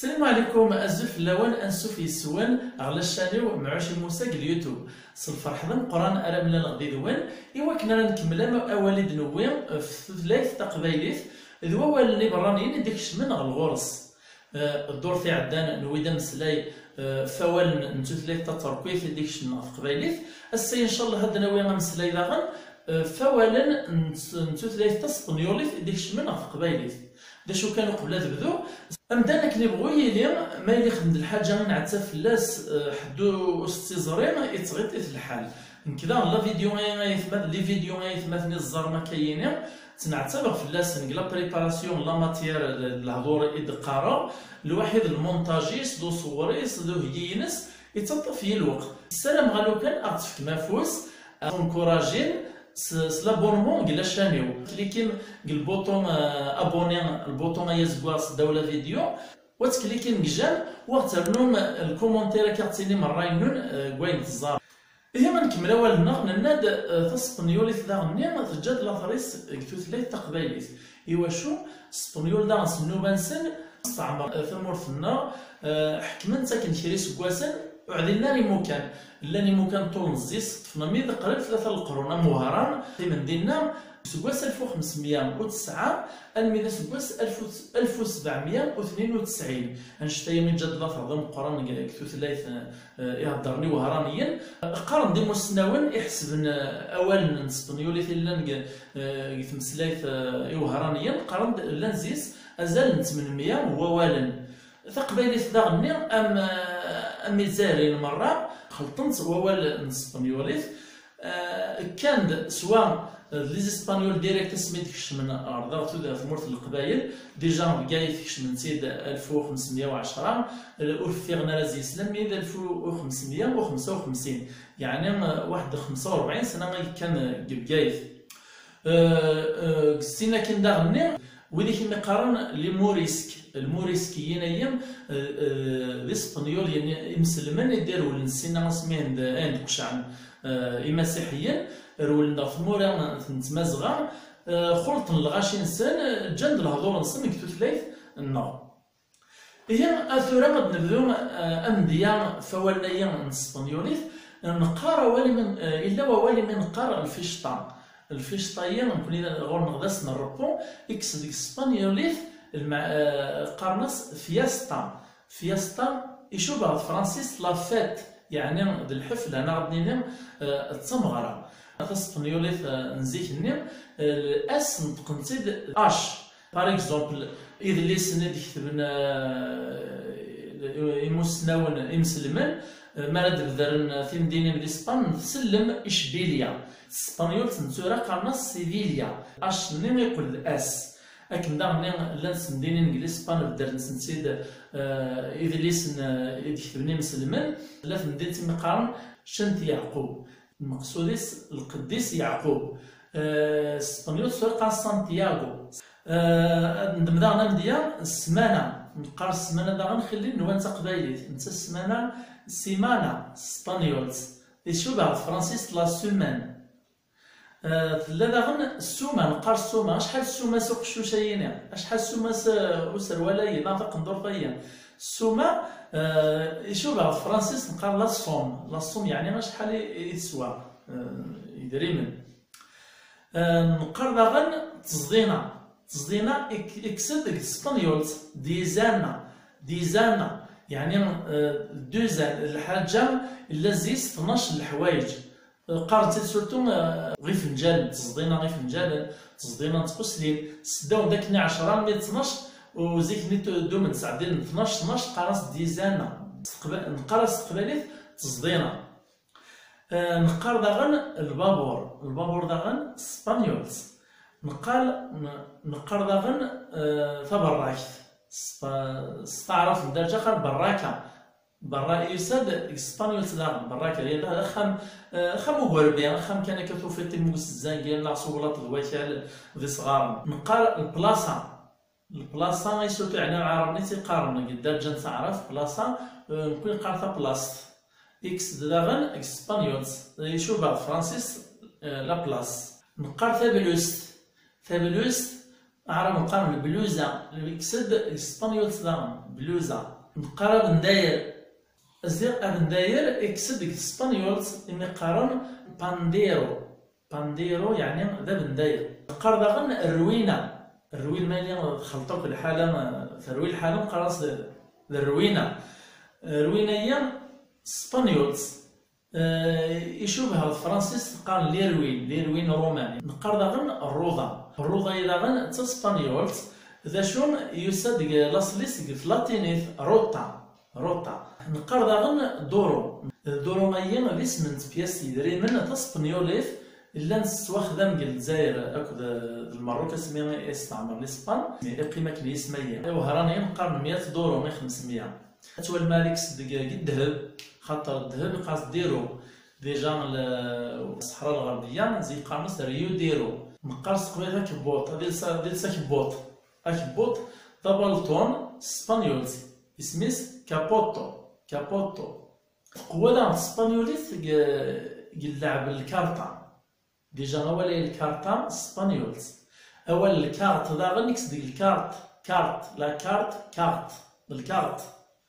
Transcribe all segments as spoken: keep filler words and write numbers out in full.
Salam ɛlikum, azul fell-awen, ansuf yes-wen ɣer la chaîne-iw Mɛuci Musa deg YouTube. S lferḥ d ameqqran ara mlaleɣ did-wen i wakken ara nkemmel am-, awal i d-newwi ɣef tutlayt taqbaylit d wawalen iberraniyen i d-ikecmen ɣer ɣur-s. Eh, ddurt iɛeddan newwi-d ameslay, eh, f wawalen n tutlayt taterkit i d-ikecmen ɣer teqbaylit. Ass-a, incallah, ad d-nawi ameslay daɣen, eh, f wawalen n, n tutlayt taspenyulit i d-ikecmen ɣer teqbaylit. D acu kan, uqbel ad bduɣ, amdan akken ibɣu yili, ma yella ixdem-d lḥaǧa i nɛetteb fell-as, eh, ḥedd ur s-tt-iẓri, ittɣiḍ-it lḥal. Nekk daɣen la vidéo ay aytmaten, les vidéos ay aytmaten i teẓẓarem akka-yini, ttneɛtabeɣ fell-asen deg la préparation n la matière, d, d lehdur i d-qqareɣ, lwaḥid lmontaj-is, d uṣewwer-is, d uheyyi-ines, yettaṭṭaf-iyi lweqt. Ssarameɣ alukan ad ɣ-tefkem afus, ad encouragin s, s l'abonnement deg la chaîne-iw. Klikim deg lbuṭun, euh, abonné, lbuṭun-a azeggaɣ s ddaw la vidéo, wa tklikim deg j'aime, wa ɣ-ternum lkumuntir akka ɣ-tinim ṛṛay-nnun, euh, deg wayen teẓẓarem. Ihi, ad nkemmel awal-nneɣ, nenna-d, eh, taspenyulit daɣenni teǧǧa-d later-is deg tutlayt taqbaylit. Iwacu? Spenyul daɣen s nnuba-nsen, steɛmer, eh, tamurt-nneɣ, eh, ḥekmen-tt akken kra iseggasen, ur ɛdilen ara imukan. Llan imukan ṭṭulen zzi-s, ṭṭfen amid qrib tlata n leqrun, am Wehran, qqimen dinna, seg wass alef u xemsemya u tesɛa almi d aseggas alef u sebɛemya u tnin u tesɛin. Annect-a i ǧǧa-d later d ameqqran deg, deg tutlayt, eh, iheddren i Wehṛaniyen. Qqaren-d imussnawen iḥesben, eh, awalen n tespenyulit i llan deg, eh, deg tmeslayt, eh, i Wehṛaniyen, qqaren-d llan zzi-s azal n tmenmya n wawalen. Taqbaylit daɣenni, am, eh, am Izzayriyen merra, xelṭen-tt wawal n tespenyulit. Eh, kkan-d swa, eh, d les Espagnols direct asmi d-kecmen ɣer da, ɣer tudert, tmurt n Leqbayel. Déjà Bgayet kecmen-tt-id alef u xemsemya u ɛecṛa, eh, ur ffiɣen ara zzi-s lammi d alef u xemsemya u xemsa u xemsin, yeɛni, eh, waḥed xemsa u rebɛin sna ay kkan, eh, deg Bgayet. Eh, eh, deg sin akin daɣenni, wid i kem-iqqaren les Morisques, Lmuriskiyin-ayi, eh, eh, d Ispenyuliyen imselmen i d-irewlen ssinna asmi ayen d, ayen d-qecɛen, eh, imasiḥiyen, rewlen ɣer tmura n, n tmazɣa, eh, xulṭen lɣaci-nsen, eh, ǧǧan-d lehdur-nsen deg tutlayt-nneɣ. Ihi, a tura ad nebdu, eh, amedya f wawalen-ayi n tespenyulit, neqqar awal imi, eh, illa wawal imi neqqar lficṭa. Lficṭa-yi, nekkni ɣur-neɣ d ass n Rebbu, ikkes deg tespenyulit, lma-, eh, qqaren-as fiesta. Fiesta, icuba ɣer tefransist la fête, yeɛni d lḥefla, neɣ ad nini, eh, d tameɣra. Taspenyulit, eh, n zik-nni, eh, ass neṭqen-tt-id H. Par exemple, idlisen i d-ketben, eh, imussnawen imselmen, eh, mi ara d-bedren timdinin di Span, tsellem Icbilya. S tespenyult n tura qqaren-as Sevilla. H-nni iqqel d S. Akken daɣen llant temdinin deg Lispan beddren-tent-id, eh, idlisen, eh, i d-ketben imselmen. Tella temdint i mi qqaren Cent Yeɛqub. Lmeqsud-is Lqeddis Yeɛqub. Eh, s tespenyult tura qqaren Santiago. Eh, ad nendem daɣen amedya, ssmana. Neqqar ssmana daɣen xilli nwan taqbaylit. Netta ssmana, simana, s tespenyult. Icuba ɣer tefransist la semaine. Eh, tella daɣen ssuma, neqqar ssuma. Acḥal ssuma-s uqeccuc-ayini? Acḥal ssuma-s, eh, userwal-ayi, neɣ taqendurt-ayi? Ssuma, eh, icuba ɣer tefransist neqqar la somme. La somme, yeɛni acḥal i, i teswa, eh, idrimen. Eh, neqqar daɣen teẓdina. Teẓdina ik-, ikkes-d deg tespenyult, diezena. Diezena, yeɛni, eh, douzaine, lḥaǧa illa zzi-s tnac n leḥwayeǧ. Qqaren-tt-id surtout, eh, ɣef ifenǧalen, teẓdina ɣef ifenǧalen, teẓdina n tqeslin, seddaw-d akken i ɛecṛa almi d tnac, u zik-nni tu-, dumen sɛeddin tnac, tnac, qqaren-as diezena. S teqba-, neqqar-as s teqbaylit teẓdina. Eh, neqqar daɣen lbabur. Lbabur daɣen s tespenyult. Neqqar, n-, neqqar daɣen, eh, taberrakt. S, s taɛrabt n dderǧa qqar berraka. Berra yusa-d deg tespenyult daɣen. Berraka, d axxam, eh, axxam ugerbi, axxam kan akka tufiḍ-t imuges zzangi neɣ s ublaṭ d wakal d isɣaren. Neqqar lplaṣa. Lplaṣa, i surtout ɛni lɛarab-nni tt-iqqaren deg ddarǧa n taɛrabt, plaṣa, eh, nekkni neqqar taplaṣt. Ikkes-d daɣen deg tespenyult, icuba ɣer tefransist, eh, la place. Neqqar tablust. Tablust, Aɛraben qqaren bluza, ikkes-d deg tespenyult daɣen, bluza. Neqqar abendayer, ziɣ abendayer ikkes-d deg tespenyult imi qqaren pandero. Pandero yeɛni d abendayer. Neqqar daɣen rwina. Rwin ma yella txelṭ akk lḥala, terwi lḥala, neqqar-as d, d rwina. Rwina-yi s tespenyult. Eh, icubha ɣer tefransist qqaren l'irwin, l'irwin roman. Neqqar daɣen rruḍa. Rruḍa-yi daɣen d taspenyult, d acu yusa-d deg laṣel-is deg tlatinit, ruta, ruta. Neqqar daɣen duru. Duru-ayi d isem n tpyas n yidrimen taspenyulit, llan tettwaxdam deg Lezzayer akked d Lmerruk asmi i steɛmren Ispan, iqqim akken yisem-ayi. I Wehran-ayi neqqar meyya duru i xemsemya. Ad twalem ad ikkes deg, deg ddheb, xaṭer ddheb iqqar-as diro. Déjà, l-, Ṣṣeḥra Lɣerbiya, zik qqaren-as Rio diro. Neqqar s teqbaylit akebbuḍ, ad iles, ad iles akebbuḍ. Akebbuḍ d abalṭun s tespenyult, isem-is capoto, capoto. Tqewwa daɣen tespenyulit deg, deg lleɛb n lkarṭa. Déjà, awal-ayi lkarṭa s tespenyult. Awal lkart daɣen ikkes deg lkart, kart, la carte, kart, d lkart.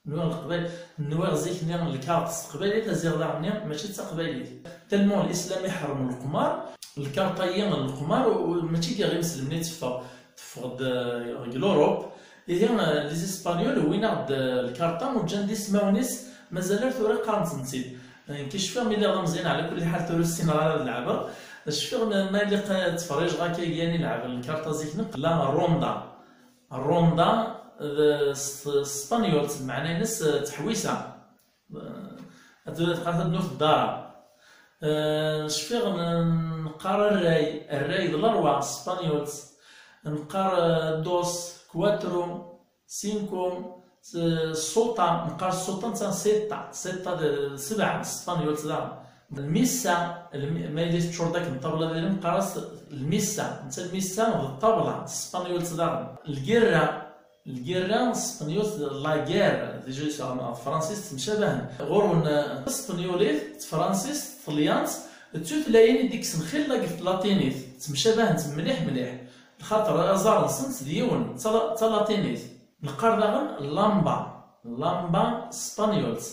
Nwiɣ leqbayel, nwiɣ zik-nni lkart s teqbaylit, aziɣ daɣen-nni mačči d taqbaylit. Tellement lislam iḥrem leqmar, lkarṭa-yi n leqmar, u, u, mačči deg iɣ imselmen i teffeɣ, teffeɣ-d, eh, deg l'Europe. Ihi, eh, les Espagnols wwin-aɣ-d, eh, lkarṭa, u ǧǧan-d ismawen-is, mazal ar tura qqaren-tent-id. Eh, nekk cfiɣ mi lliɣ d ameẓyan, ɛla kulli ḥal tura ur ssineɣ ara ad leɛbeɣ. Cfiɣ n-, ma lliɣ, eh, ttferrijeɣ akka i yan ileɛben lkarṭa zik-nni, la ronda. Ronda d s, s tespenyult, lmeɛna-ines, eh, teḥwisa. Eh, ad tebda teqqar tadnut ddara. Eh, cfiɣ n-, neqqar array, array d lerwa s tespenyult. Neqqar, eh, dos, cuatro, cinco, s-, sota, neqqar sota netta setta, setta d, d sebɛa s tespenyult daɣen. Lmissa, lmi-, ma yella teččur-d akken ṭṭabla d ilem, neqqar-as lmissa, netta lmissa d ṭṭabla s tespenyult daɣen. Lgirra, lgirra s tespenyult d la guerre, déjà s tefransist ttemcabahen. Ɣur-wen, eh, taspenyulit, tefransist, tṭelyant, d tutlayin i d-ikksen xilla deg tlatinit, ttemcabahent mliḥ mliḥ, lxaṭer aẓar-nsent d yiwen, d tala-, d talatinit. Neqqar daɣen lamba, lamba s tespenyult.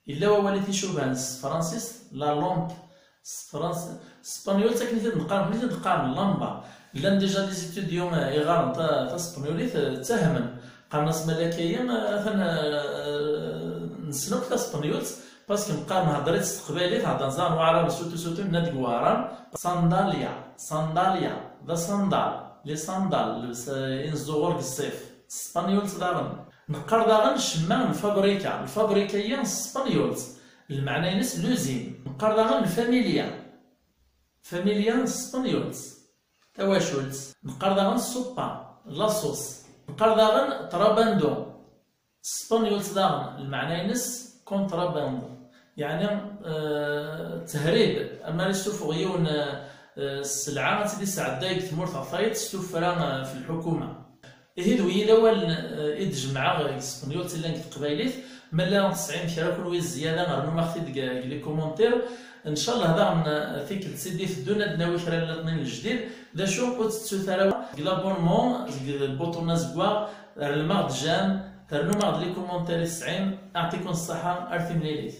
Yella wawal i t-icubhan s tefransist, la lampe, s tefrans-, s tespenyult akken i t-id-neqqaren, akken i t-id-qqaren, lamba. Llan déjà des étudiants, eh, iɣaren ta-, taspenyulit, eh, ttahmen. Qqaren-as malak-ayi, eh, atan, eh, nessen akk taspenyult, parce que neqqar nhedder-itt s teqbaylit, heddren daɣen waɛraben, surtout, surtout, nenna deg Wehran, sandalia, sandalia, d asandal, les sandales, eh, i nezzuɣur deg ṣṣif. S tespenyult daɣen. Neqqar daɣen ccemma n lfabrika. Lfabrika-yi s tespenyult, lmeɛna-ines l'usine. Neqqar daɣen lfamilya. Familya s tespenyult, tawacult. Neqqar daɣen ṣṣupa, la sauce. Neqqar daɣen trabando. S tespenyult daɣen, lmeɛna-ines contrabando. Yeɛni, eh, ttehriba. Amar isuffeɣ yiwen, eh, eh, sselɛa ad tt-id-isɛedday deg tmurt ɣer tayeḍ s tuffra, eh, f lḥukuma. Ihi d wiyi d awalen, eh, i d-jemɛeɣ deg tespenyult i llan deg teqbaylit. Ma llan tesɛim kra kunwi zzyada, rnum-aɣ-t-id deg, deg les commentaires. Ncallah daɣen, eh, tikkelt i d-iteddun ad d-nawi kra n laṭnin n lejdid. D acu ur tettut ara deg l'abonnement, deg lbuṭun azeggaɣ, rlem-aɣ-d j'aime, rnum-aɣ-d les commentaires i tesɛim. Aɛṭikum ṣṣeḥḥa, ar timlilit.